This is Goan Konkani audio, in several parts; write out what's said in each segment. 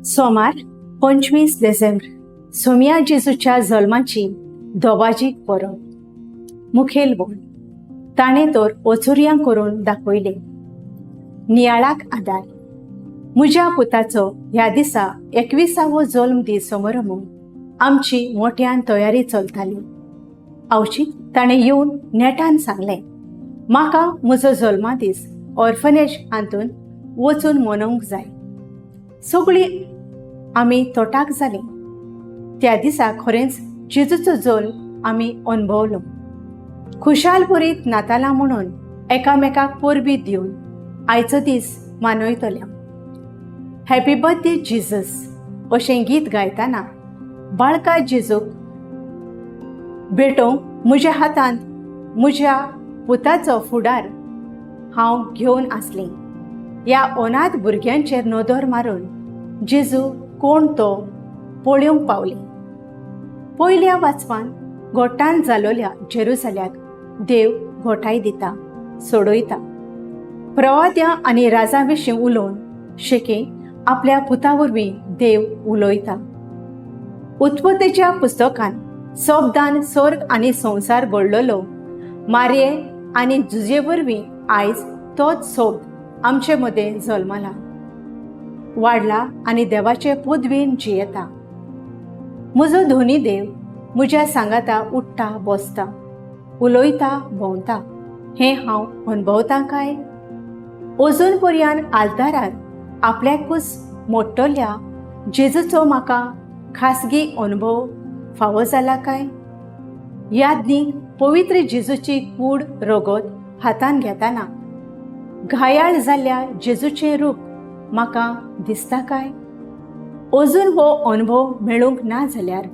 सोमार 25 देसेंब्र, सोमया जेजूच्या जल्माची दोबाजीक परब. मुखेल बोल, ताणें तर ओचुरयां करून दाखयलें. नियाळाक आदार. म्हज्या पुताचो ह्या दिसा 21आवो जल्म दीस समारंभ आमची मोट्यान तयारी चलताली. आवशीत ताणें येवन नेटान सांगलें, म्हाका म्हजो जल्मा दीस ऑर्फनेज हातून वचून मनोवंक जाय. सगळीं आमी तोटाक जालीं. त्या दिसा खरेंच जेजूचो जल्म आमी अणभवलो. खुशालभरीत नातालां म्हणून एकामेकाक परबी दिवन आयचो दीस मनयतल्या. "हॅपी बर्थडे जिजस" अशें गीत गायतना बाळका जेजूक भेटोवंक म्हज्या हातांत म्हज्या पुताचो फुडार हांव घेवन आसलें. ह्या अनाथ भुरग्यांचेर नदर मारून जेजू कोण तो पळोवंक पावली. पयल्या वाचपान गोठान जालोल्या जेरुसल्याक देव घोटाय दिता, सोडयता. प्रवाद्या आनी राजा विशीं उलोवन शेके आपल्या पुता वरवीं देव उलयता. उत्पत्तीच्या पुस्तकान शब्दान स्वर्ग आनी संवसार घडलेलो मारये आनी जुजे वरवीं आयज तोच शब्द आमचे मदें जल्मला, वाडला आनी देवाचे पदवेन जियेता. म्हजो धोनी देव म्हज्या सांगाता उठ्ठा, बसता, उलयता, भोंवता हें हांव अणभवतां काय? अजून पर्यंत आल्तारार आपल्याकूच मोडटल्या जेजूचो म्हाका खासगी अणभव फावो जाला काय? यादनीक पवित्र जेजूची कूड रगत हातान घेताना घायाळ जाल्ल्या जेजूचें रूप म्हाका दिसता काय? अजून हो अणभव मेळूंक ना जाल्यार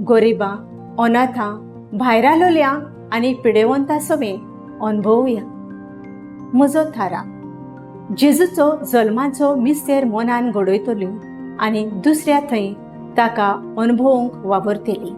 गरिबां, अनाथां, भायरालोल्या आनी पिडेवंता सवें अणभवया. म्हजो थारा, जेजूचो जल्माचो मिस्तेर मनान घडयतल्यो आनी दुसऱ्या थंय ताका अणभवूंक वावरतली.